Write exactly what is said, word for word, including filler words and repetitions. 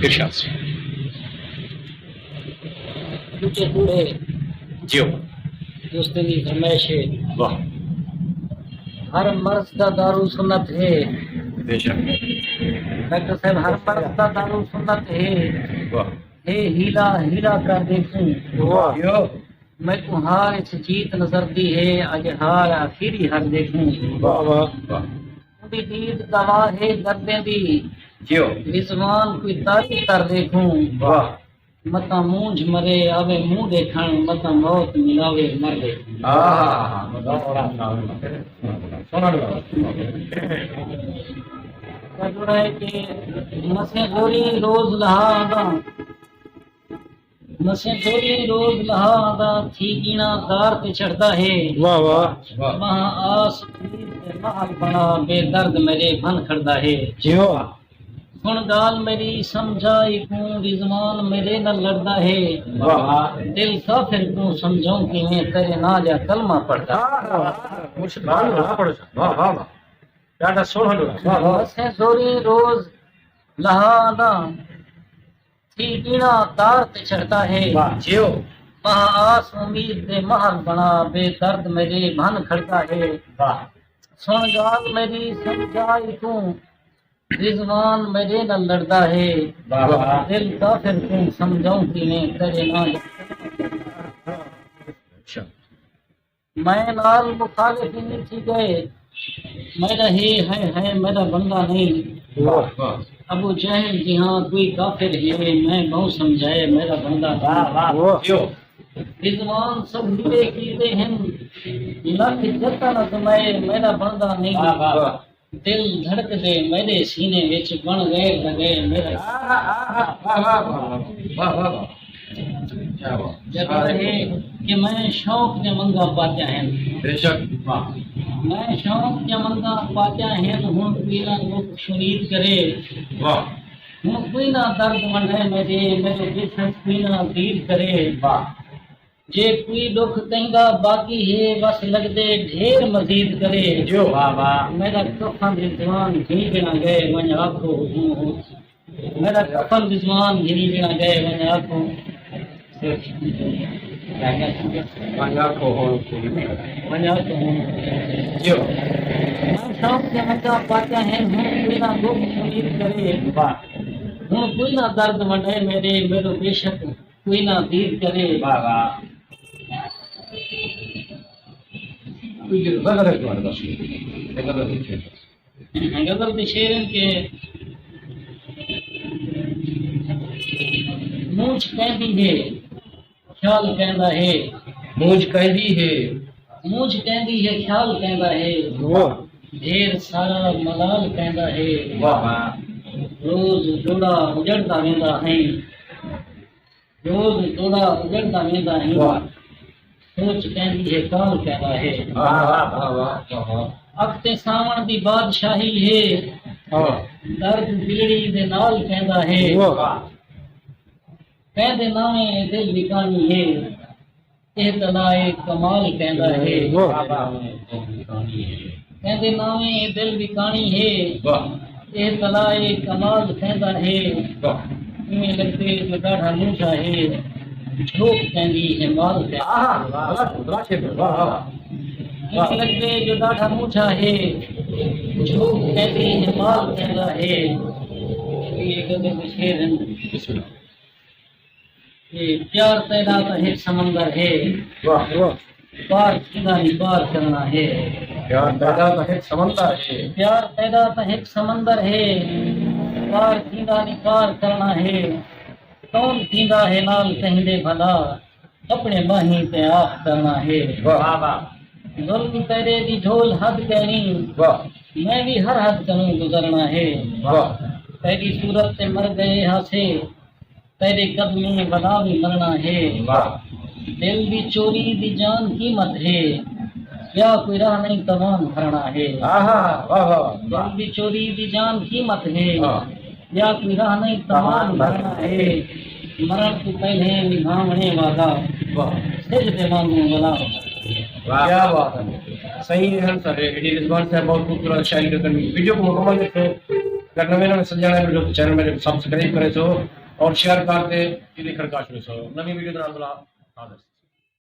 ارشاد سے۔ ݙوجھے بوڑھے جیو۔ دوستیں دی فرمائش ہے۔ واہ۔ ہر مرض دا دارو سنت ہے۔ بے شک۔ ڈاکٹر صاحب، ہر مرض دا دارو سنت ہے۔ واہ۔ ہے ہیلا، ہیلا کر ݙیکھوں۔ واہ۔ جیو۔ میکوں ہار اچ جیت نظردی ہے، اڄ ہار آخری ہر ݙیکھوں۔ واہ، واہ، واہ۔ اوندی دید دوا ہے دردیں دی۔ جیو۔ رضوان کوئی تاری کر ݙیکھوں۔ واہ۔ متاں مونجھ مرے آوے منہ ݙیکھݨ، متاں موت ملاوے مر ݙیکھوں۔ آہا، متاں موت ملاوے مر ݙیکھوں۔ سوہݨا لڳا۔ جوڑا ہے کہ مسیں زوری روز لہا آندا۔ مسیں زوری روز لہا آندا، تھی ڳینا دار تے چڑھدا ہے۔ واہ، واہ۔ واہ۔ مہاں آس پیر تے محل بݨا، بے درد میݙے بھن کھڑدا ہے۔ جیو۔ سݨ ڳالھ میݙی سمجھا ایکوں، رضوان میݙے نال لڑدا ہے۔ واہ۔ دل کافر کوں سمجھاؤں کیویں، تیݙے نال یا کلمہ پڑھدا ہے۔ واہ، واہ، واہ۔ مرشد بھائی، واہ، پڑھو۔ واہ، واہ، واہ۔ ݙاڈھا سوہݨا لڳا۔ واہ، واہ۔ مسیں زوری روز لہا آندا، تھی ڳینا دار تے چڑھدا ہے۔ واہ۔ جیو۔ مہاں آس امید دے محل بݨا، بے درد میݙے بھن کھڑدا ہے۔ واہ۔ سݨ ڳالھ میݙی سمجھا ایکوں، رضوان میݙے نال لڑدا ہے۔ واہ، واہ۔ دل کافر کوں سمجھاؤں کیویں، تیݙے نال۔ اچھا۔ میں نال مخالف ہی نہیں تھی ڳئے، میݙا ہے، ہے، ہے، میݙا بندہ نہیں۔ واہ، واہ۔ ابو جہل جیہاں کوئی کافر ہے، میں ٻہوں سمجھائے، میݙا بندہ نہیں۔ واہ، واہ۔ واہ۔ جیو۔ رضوان سب ہیلے کیتے ہن، لکھ جتن ازمائے، میݙا بندہ نہیں۔ واہ، واہ، واہ۔ دل دھڑکدے میݙے سینے وچ، بݨ غیر لڳے میݙا۔ آہا، آہا، واہ، واہ، واہ، واہ۔ کیا بات۔ جدوں ہے کہ میں شوق دیاں منگاں پاتیاں ہن۔ بے شک۔ واہ۔ میں شوق دیاں منگاں پاتیاں ہن، ہݨ کوئی نہ ݙکھ شنید کرے۔ واہ۔ ہݨ کوئی نہ درد ونڈے میݙے، میݙے جسم کوئی نہ دید کرے۔ واہ۔ جے کوئی ݙکھ کہیں دا باقی ہے، وس لڳدے ڈھیر مزید کرے۔ جو۔ واہ، واہ۔ میݙا کفن رضوان گھنی ݙینا ڳئے، ونڄ آکھو ہوں ہوں۔ میݙا کفن رضوان گھنی ݙینا ڳئے، ونڄ آکھو۔ ونڄ آکھو ہوں۔ ونڄ آکھو ہوں۔ جو۔ میں شوق دیاں منگاں پاتیاں ہن، ہݨ کوئی نہ ݙکھ شنید کرے۔ واہ۔ ہݨ کوئی نہ درد ونڈے میݙے، میݙو بے شک کوئی نہ دید کرے۔ واہ، واہ۔ کوئی غزل ہے تہاݙے پاس؟ غزل ہے۔ غزل دے شعر ہن کہ مونجھ کہندی ہے، خیال کہندا ہے۔ مونجھ کہندی ہے۔ مونجھ کہندی ہے، خیال کہندا ہے۔ واہ۔ ڈھیر سارا ملال کہندا ہے۔ واہ۔ روز جوڑا اجڑدا ویندا ہے۔ روز توڑا اجڑدا ویندا ہیں۔ واہ۔ سوچ کہندی ہے، کال کہندا ہے۔ واہ، واہ، واہ، واہ، واہ۔ اڳ تے ساوݨ دی بادشاہی ہے۔ ہاں۔ درد دلڑی دے نال کہندا ہے۔ واہ۔ کہندے ناویں اے دل وکاݨی ہے۔ اے تلا اے کمال کہندا ہے۔ واہ۔ کہندے ناویں اے دل وکاݨی ہے۔ واہ۔ اے تلا اے کمال کہندا ہے۔ واہ۔ ایویں لڳدے جو ݙاڈھا مونجھا ہے، جھوک کہندی ہے مال کہندا ہے۔ آہا، واہ، واہ، واہ، واہ۔ ایویں لڳدے جو ݙاڈھا مونجھا ہے، جھوک کہندی ہے مال کہندا ہے۔ اے غزل دے شعر ہن۔ بسم اللہ۔ اے پیار تیݙا تاں ہک سمندر ہے۔ واہ، واہ۔ پار تھیندا نی پار کرݨا ہے۔ پیار تیݙا تاں ہک سمندر ہے۔ پیار تیݙا تاں ہک سمندر ہے۔ پار تھیندا نی پار کرݨا ہے۔ کون تھیندا ہے نال کہیں دے بھلا، اپݨے ماہیں تے آخ کرݨا ہے۔ واہ، واہ۔ ظلم تیݙے دی جھول حد کینی، واہ۔ میں وی ہر حد کنوں گزرݨا ہے۔ واہ۔ تیݙی صورت تے مر ڳئے ہاسے، تیݙے قدمیں ولا وی مرݨا ہے۔ واہ۔ دل دی چوری دی جان قیمت ہے، ٻیا کوئی راہ نئیں توان بھرݨا ہے۔ آہا، واہ، واہ، واہ۔ دل دی چوری دی جان قیمت ہے، ہاں۔ ٻیا کوئی راہ نئیں توان بھرݨا ہے۔ مرݨ توں پہلے نبھاوݨے وعدہ، واہ۔ سجھ دے وانگوں ولا۔ واہ۔ کیا بات ہے۔ صحیح ہے سر، اے ڈی رضوان صاحب بہت خوبصورت شاعری کریندن۔ ویڈیو کوں مکمل ݙیکھو۔ اگر نویں نویں سجانا ویڈیو تو چینل میرے سبسکرائب کرے سو اور شیئر کر دے، کلی کھڑکا چھوڑے سو۔ نویں ویڈیو دے نال ملا، حاضر۔